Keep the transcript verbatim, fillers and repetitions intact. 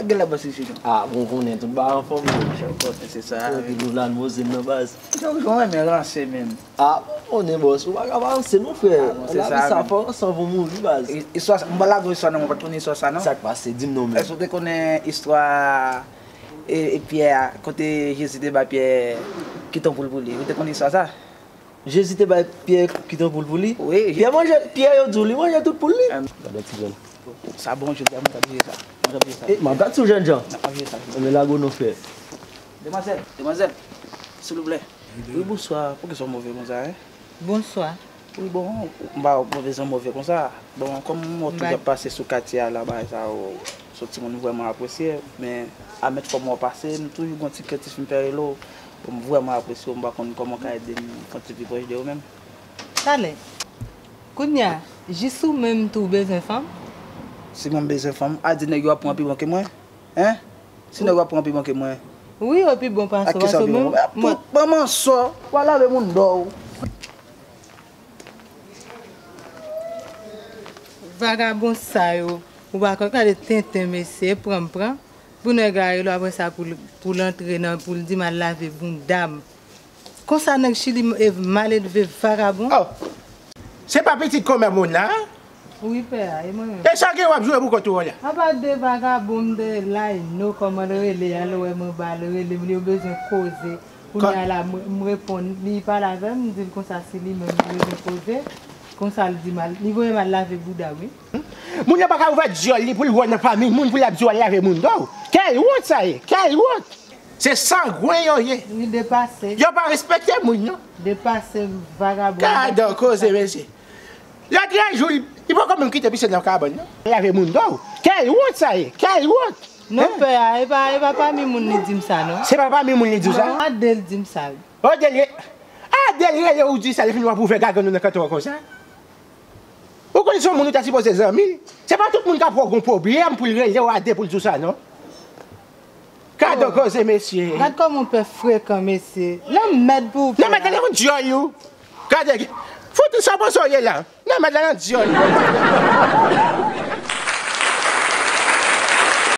Gen la bòs isit non. Ah, bon, konnen tout bagay anfòm. Chè, ou konnen se sa. Epi nou la, nou poze nan baz. Ou jan renmen ranse menm. Ah, bon, konnen bòs, ou pa ka pa ranse non, frè. Ah, bon, se sa menm. Fò ranse anvan w mouri, baz. Istwa sa, m pa lage istwa non, mwen pa t konnen istwa sa non. Sa k pase, di m non menm. Èske w te konnen istwa e, e Pyè a, kote Jezi te ba Pyè kite yon poul pou li? Ou te konnen istwa sa? Jezi te bay Pyè kite yon poul pou li? Wi. Pyè manje, Pyè yo di w li manje tout poul li. Gade ti grenn. Sa bon, jodi a, mwen t ap jere sa. Mwen t ap jere sa. E, m ap gad sou jènjan. N ap jere sa. Mwen lage w non, frè. Demwazèl, demwazèl, silvouplè. Wi, bonswa. Poukisa w move konsa, en? Bonswa. Wi, bon, m pa move zan move konsa. Bon, kòm m wè w toujou ap pase sou katye a la, bagay sa yo, se yon timoun m vrèman apresye, men a mèt fwa m wè w pase, m toujou gen yon ti krentif m fè rele w. Bon, m vrèman apresye w, m pa konn kòman w ka ede m fè yon ti pi pwòch de ou menm. Talè. Kounye a, jis ou menm tou w bezwen fanm? Si mwen m bezwen fanm, a di nèg yo ap pran pi bon ke mwen? Hein? Si nèg yo ap pran pi bon ke mwen? Wi, yo pi bon pase w, paske mwen, mwen, manman sò, w a lave moun dò w. Vagabon sa yo, ou pa konn gade tenten mesye, pran m pran. Pou nèg la rele w apre sa pou l, pou l antre nan, pou l di m al lave bounda m. Konsa nèg Chili e maledve vagabon. Oh! Se pa pitit kòmè moun la? Wi, pè a, e mwen menm. E sa gen w ap jwe pou kont ou an la? Apa de vagabon m de Laino, kòman l rele a, l wè m anba, l rele m, li yo bezwen koze. Kounye a la, m, m reponn, li pale avè m, m di l konsa si li menm li bezwen koze. Konsa l di m al, li voye m al lave bouda, wi. Moun nan pa ka ouvè dyòl li pou l wè nan fanmi moun pou l ap di w al lave moun dò w. Kèl wont sa ye? Kèl wont? Se sangwen yo ye. Li depase. Yo pa respekte moun, non. Depase, vagabon. Gadon koze, mesye. Lòt jou, li, li poko menm kite pise nan kabann, non. Lave moun dò w. Kèl wont sa ye? Kèl wont? Non, pè a, e pa, e pa pami moun li di m sa, non. Se pa pami moun li di w sa? Non, Adèl di m sa, wi. Adèl, Adèl rele w di sa, li fin w ap ouvè gagann ou nan kanto a konsa. Ou konn se yon moun ou ta sipoze zanmi l. Se pa tout moun k ap wè w gon pwoblèm pou l rele w a de pou l di w sa, non. Gadon koze, mesye. Gad kòman w pè frekan, mesye. Lanmèd pou w pè. Lanmèd la nan dyòl ou. Gade, fout sa panse w ye la. Lanmèd la nan dyòl ou.